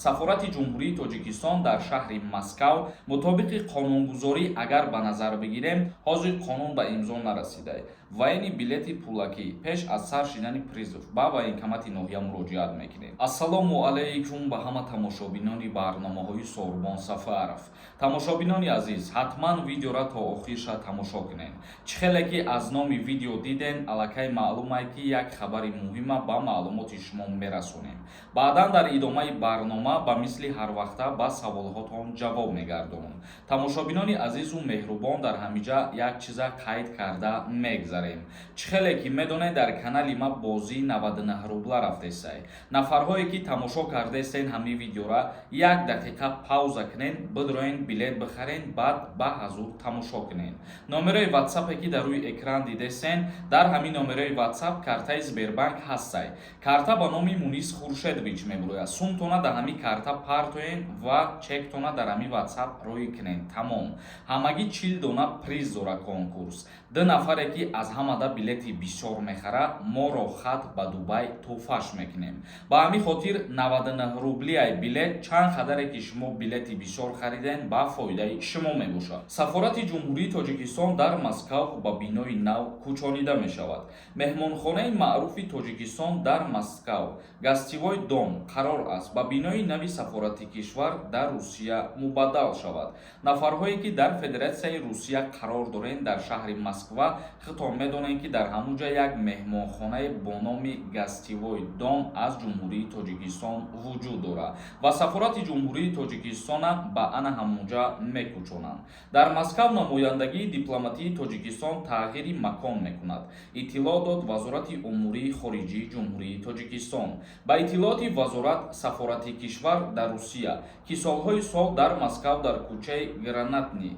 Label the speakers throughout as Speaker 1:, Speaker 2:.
Speaker 1: Сафорати Ҷумҳурии Тоҷикистон дар шаҳри Москав, мутобиқи қонунгузорӣ агар ба назар бигирем, ҳозир қонун ба имзо нарасида, военный билети пулакӣ пеш аз сар шидани призыв ба военкомати ноҳия муроҷиат мекунед. Ассалому алайкум ба ҳама тамошобинони барномаҳои Сорбон Сафаров. Тамошобинони азиз, ҳатман видеора то охирша тамошо кунед. Чӣ хеле ки аз номи видео диден, аллакай маълумае, ки як хабари муҳима ба маълумоти шумо мерасонем. Баъдан дар идомаи барнома ба мисли ҳарвақта ба саволҳотон ҷавоб мегардонам. Тамошобинони азизу меҳрубон, дар ҳамиҷа як чиза қайд карда мегзарем. Чӣ хеле ки медонед, дар канали ма бозии 99 рубла рафтесай. Нафарҳое ки тамошо кардаестен ҳамин видеора, як дақиқа пауза кунен, бидроен, билет бихарен, баъд ба ҳазур тамошо кунен. Номерои ватсапе ки дар рӯи экран дидесен, дар ҳамин номерои ватсап картаи Сбербанк ҳастай. Карта ба номи Мунис Хуршедович мебурояд. Сумтона дар ҳамин карта партоен ва чектона дар ҳамин ватсап рӯй кунен, тамом. Ҳамагӣ 40 дона приз дора конкурс. Ду нафаре ки аз ҳамада билети бисёр мехара, моро хат ба Дубай тӯҳфаш мекунем. Ба ҳамин хотир 99 рублиай билет. Чанд қадаре ки шумо билети бисёр хариден, ба фоидаи шумо мебошад. Сафорати Ҷумҳурии Тоҷикистон дар Москав ба бинои нав кӯчонида мешавад. Меҳмонхонаи маъруфи Тоҷикистон дар Москав, Гостевой дом, қарор аст ба бинои нави сафорати кишвар дар Русия мубаддал шавад. Нафарҳое ки дар Федератсияи Русия қарор дорен, дар шаҳри Москва, худтон медонед, ки дар ҳамун ҷа як меҳмонхонае бо номи Гостевой дом аз Ҷумҳурии Тоҷикистон вуҷуд дорад ва сафорати Ҷумҳурии Тоҷикистона ба ана ҳамунҷа мекӯчонанд. Дар Москав намояндагии дипломатии Тоҷикистон тағйири макон мекунад, иттилоъ дод Вазорати умурии хориҷии Ҷумҳурии Тоҷикистон. Ба иттилооти вазорат, сафорати кишвар дар Русия, ки солҳои сол дар Москав дар кӯчаи Гранатный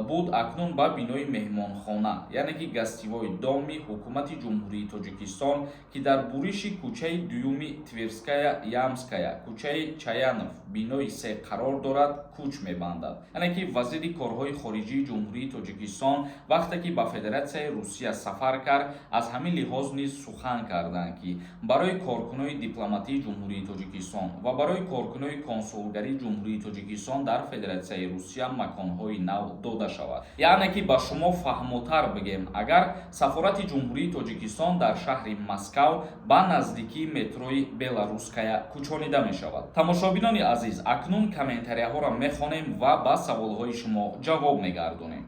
Speaker 1: буд, акнун ба бинои меҳмонхона, яъне ки Гостевой доми ҳукумати Ҷумҳурии Тоҷикистон, ки дар буриши кӯчаи дуюми Тверская Ямская, кӯчаи Чаянов, бинои се қарор дорад, кӯч мебандад. Яъне ки вазири корҳои хориҷии Ҷумҳурии Тоҷикистон вақте ки ба Федератсияи Русия сафар кард, аз ҳамин лиҳоз низ сухан карданд, ки барои коркунои дипломатии Ҷумҳурии Тоҷикистон ва барои коркунои консулгарии Ҷумҳурии Тоҷикистон дар Федератсияи Русия маконҳои нав дода шавад. Яъне ки ба шумо фаҳмотар бигем агар, сафорати Ҷумҳурии Тоҷикистон дар шаҳри Москав ба наздикии метрои Беларусская кӯчонида мешавад. Тамошобинони азиз, акнун комментарияҳоро мехонем ва ба саволҳои шумо ҷавоб мегардонем.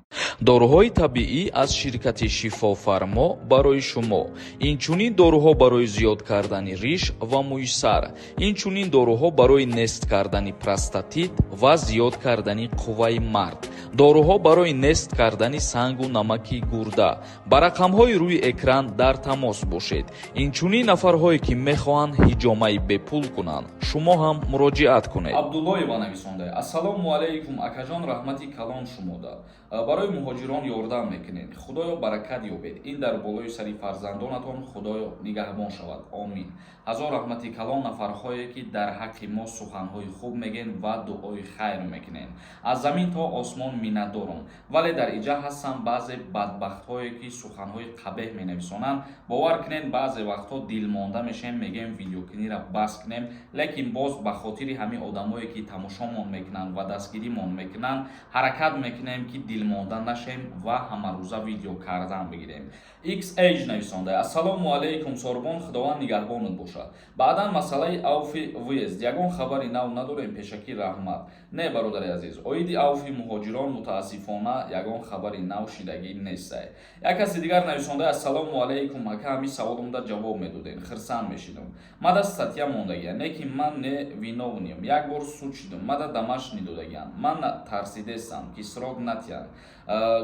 Speaker 2: Доруҳои табиӣ аз ширкати Шифофармо барои шумо. Инчунин доруҳо барои зиёд кардани риш ва мӯи сар, инчунин доруҳо барои нест кардани простатит ва зиёд кардани қувваи мард, доруҳо барои нест кардани сангу намаки гурда. Ба рақамҳои рӯи экран дар тамос бошед. Инчунин нафарҳое ки мехоҳанд ҳиҷомаи бепул кунанд, шумо ҳам муроҷиат кунед.
Speaker 1: Абдуллоева нависонда: «Ассалому алайкум, акаҷон, раҳмати калон шумода. Барои муҳоҷирон ёрдам мекунед. Худоё, баракат ёбед. Ин дар болои сари фарзандонатон Худоё нигаҳбон шавад, омин». Ҳазор раҳмати калон нафарҳое ки дар ҳаққи мо суханҳои хуб мегӯен ва дуои хайр мекунен. Аз замин то осмон миннатдорум. Вале дар иҷа ҳастанд баъзе бадбахтҳое, ки суханҳои қабеҳ менависонанд. Бовар кунед, баъзе вақтҳо дилмонда мешавем, мегӯем, видеокуниро бас кунем, лекин боз ба хотири ҳамин одамое ки тамошомон мекунанд ва дастгиримон мекунанд, ҳаракат мекунем, ки дилмонда нашем ва ҳамарӯза видео кардан бигирем. Xh нависонда: «Ассалому алайкум, Сорбон, Худованд нигаҳбонат бошад. Баъдан масъалаи авфи въезд ягон хабари нав надорем? Пешакӣ раҳмат». Не, бародари азиз, оиди авфи муҳоҷирон мутаассифона ягон хабари нав шидагӣ нестай. Як каси дигар нависонда: «Ассалому алайкум, ака, ҳамин саволумда ҷавоб медодем, хирсанд мешидум. Мада статья мондагия, не ки ман не виновный м. Як бор суд шидум, мада домашний додагиям. Ман тарсидестам, ки срок натиҳанд.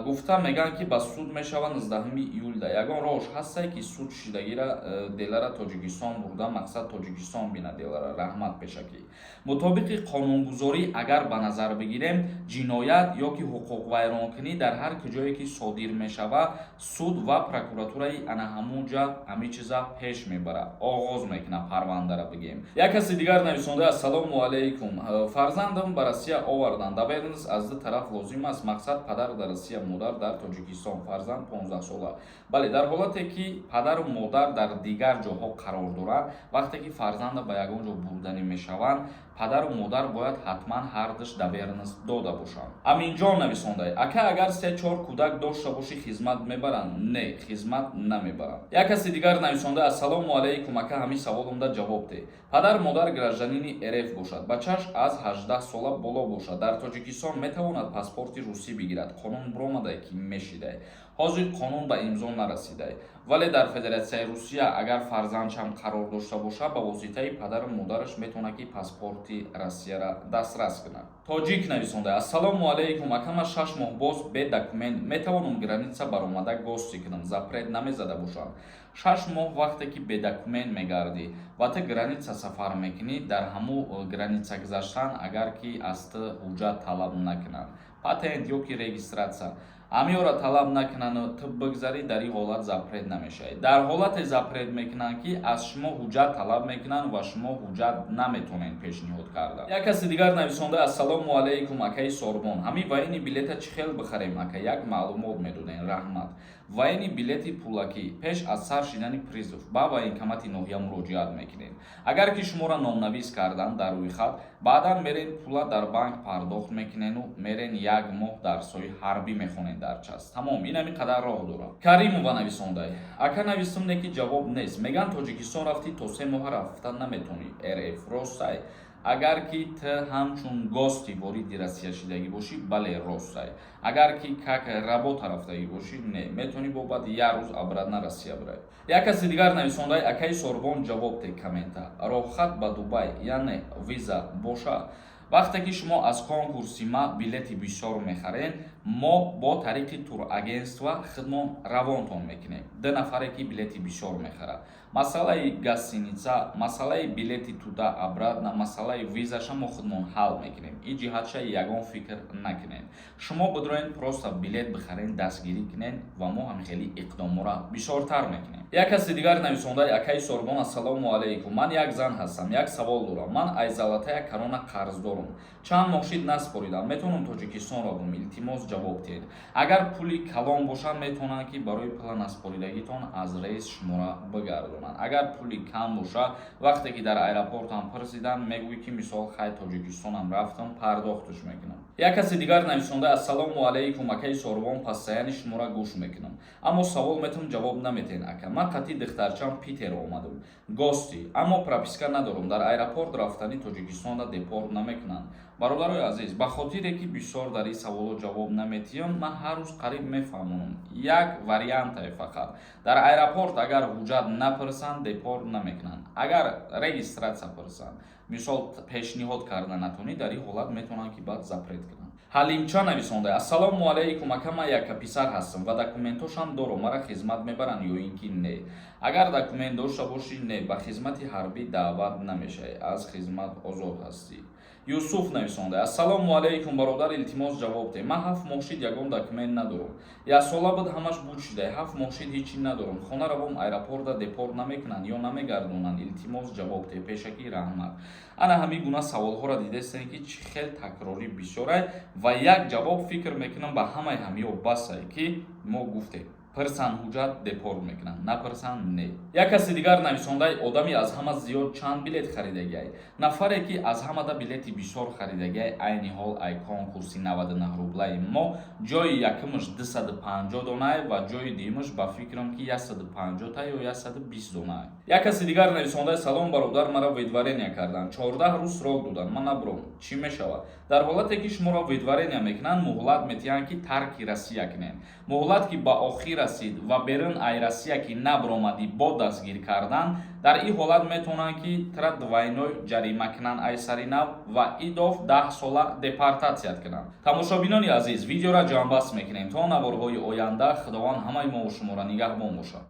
Speaker 1: Гуфта мегӯянд, ки ба суд мешава 19 июлда. Ягон роҳш ҳастае, ки суд шидагира делара Тоҷикистон бурда, мақсад, Тоҷикистон бина делара? Раҳмат пешакӣ». Мутобиқи қонунгузорӣ агар ба назар бигирем, ҷиноят ё ки ҳуқуқвайронкунӣ дар ҳар куҷое ки содир мешавад, суд ва прокуратураи ана ҳамун ҷа ҳамин чиза пеш мебарад, оғоз мекунад парвандара бигем. Як каси дигар нависонда: «Ассалому алайкум, фарзандам ба Россия овардан. Доверенность аз ду тараф лозим аст? Мақсад, падар дар Россия, модар дар Тоҷикистон, фарзанд 15 сола». Бале, дар ҳолате ки падару модар дар дигар ҷоҳо қарор доранд, вақте ки фарзанда ба ягон ҷо бурданӣ мешаванд. Падару модар бояд ҳатман ҳардуш доверенность дода бошанд. Аминҷон нависондай: «Ака, агар се чор кӯдак дошта бошӣ, хизмат мебаранд?» Не, хизмат намебаранд. Як каси дигар нависонда: «Ассалому алайкум, ака, ҳамин саволумда ҷавоб деҳ. Падар модар гражданини РФ бошад, бачаш аз 18 сола боло бошад, дар Тоҷикистон метавонад паспорти русӣ бигирад? Қонун биромадай ки мешидай, ҳозир қонун ба имзо нарасидай, вале дар Федератсияи Русия агар фарзандшам қарор дошта бошад, ба воситаи падару модараш метавонад, ки паспорти Россияра дастрас кунад». Тоҷик нависонда: «Ассалому алайкум, ака, ман 6 моҳ боз бе документ метавонам граница баромада гости кунам, запрет намезада бошанд?» 6 моҳ вақте ки бе документ мегардӣ ва ту граница сафар мекунӣ, дар ҳамун граница гузаштан агар ки аз ту ҳуҷҷат талаб накунанд, патент ё ки регистрация ҳамиёра талаб накунану ту бигзарӣ, дар ин ҳолат запрет намешавӣ. Дар ҳолате запрет мекунанд, ки аз шумо ҳуҷҷат талаб мекунанд ва шумо ҳуҷҷат наметонед пешниҳод карда. Як каси дигар нависонда: «Ассалому алайкум, акаи Сорбон, ҳамин военный билета чӣ хел бихарем, ака, як маълумот медодем, раҳмат». Военный билети пулакӣ пеш аз сар шидани призыв ба военкомати ноҳия муроҷиат мекунед. Агар ки шуморо номнавис карданд дар рӯйхат, баъдан мерен, пула дар банк пардохт мекунену мерен, як моҳ дарсҳои ҳарбӣ мехонед дар часть. Тамом, ин ҳамин қадар роҳ дорад. Каримова нависондай: «Ака, нависум, не ки ҷавоб нест. Меган, Тоҷикистон рафтӣ, то 3 моҳа рафта наметонӣ РФ, ростай?» Агар ки ту ҳамчун гости вориди Россия шидагӣ бошӣ, бале, ростай. Агар ки как работа рафтагӣ бошӣ, не, метавонӣ бо баъд як рӯз обратно Россия бирай. Як каси дигар нависондай: «Акаи Сорбон, ҷавоб те коммента. Роҳхат ба Дубай, яъне виза боша?» Вақте ки шумо аз конкурси ма билети бисёр мехарен, мо бо тариқи турагентства худмон равонтон мекунем. Ду нафаре ки билети бисёр мехарад, масъалаи гостиница, масъалаи билети туда обратно, масъалаи визаша мо худмон ҳал мекунем. Ин ҷиҳатша ягон фикр накунем. Шумо бидроен, просто билет бихарен, дастгирӣ кунен ва мо ҳам хеле иқдомора бисёртар мекунем. Як каси дигар нависондаи: «Акаи Сорбон, ассалому алайкум, ман як зан ҳастам, як савол дорам. Ман ай Золотая Корона қарздорум, чанд моҳ шид наспоридам, метавонам Тоҷикистон равам? Илтимос, ҷавоб диҳед». Агар пули калон бошад, метавонанд, ки барои пула наспоридагитон аз рейс шуморо бигардонанд. Агар пули кам боша, вақте ки дар аэропортам пурсиданд, мегӯӣ, ки мисол, хай, Тоҷикистонам рафтам, пардохтш мекунам. Як каси дигар нависонда: «Ассалому алайкум, акаи Сорбон, постоянно шуморо гӯш мекунам, аммо савол метавон, ҷавоб наметиҳед. Ака, ман қатъи духтарчам Питер омадам гости, аммо прописка надорам. Дар аэропорт рафтани Тоҷикистонда депорт намекунанд?» Бародарои азиз, ба хотире ки бисёр дар ин саволо ҷавоб наметиҳам, ман ҳар рӯз қариб мефаҳмонам. Як вариантае фақат: дар аэропорт агар ҳуҷҷат напурсанд, депорт намекунанд. Агар регистрация пурсанд, мисол, пешниҳод карда натонӣ, дар ин ҳолат метавонанд, ки баъд запрет кунанд. Ҳалимча нависонда: «Ассалому алайкум, ака, ман яка писар ҳастам ва документошам дорам, мара хизмат мебаранд ё ин ки не?» Агар документ дошта бошӣ, не, ба хизмати ҳарбӣ даъват намешавӣ, аз хизмат озод ҳастӣ. Юсуф нависонда: «Ассалому алайкум, бародар, илтимос, ҷавоб деҳ. Ман 7 моҳ шид ягон документ надорам, яксола буд, ҳамаш буд шуда, 7 моҳ шид, ҳечи надорам. Хона равом, аэропорта депорт намекунанд ё намегардонанд? Илтимос, ҷавоб деҳ, пешакӣ раҳмат». Ана ҳамин гуна саволҳоро дидастем, ки чӣ хел такрорӣ бисёрай ва як ҷавоб, фикр мекунам, ба ҳамаи ҳамиё басай, ки мо гуфтем: пирсан ҳуҷҷат, депорт мекунанд, напирсан, не. Як каси дигар нависондаи: «Одами аз ҳама зиёд чанд билет харидагиай?» Нафаре ки аз ҳамада билети бисёр харидагиай, айни ҳол ай конкурси 99 рублаи мо ҷои якумаш 250 донае ва ҷои дуюмаш, ба фикрам, ки 150 та ё 120 донае. Як каси дигар нависондаи: «Салом, бародар, мара выдворение карданд, 14 рӯз срок доданд, ман набуром, чӣ мешавад?» Дар ҳолате ки шуморо выдворение мекунанд, муҳлат метиҳанд, ки тарки Россия кунед. Муҳлат ки ба охир расид ва берун ай Россия ки набаромадӣ, бо дастгир кардан, дар ин ҳолат метавонанд, ки тра двойной ҷарима кунанд ай сари нав ва идоф 10 сола депортатсият кунанд. Тамошобинони азиз, видеоро ҷамъбаст мекунем. То наворҳои оянда Худованд ҳамаи мову шуморо нигаҳбон бошад.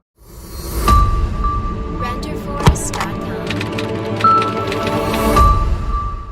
Speaker 3: Renderforest.com.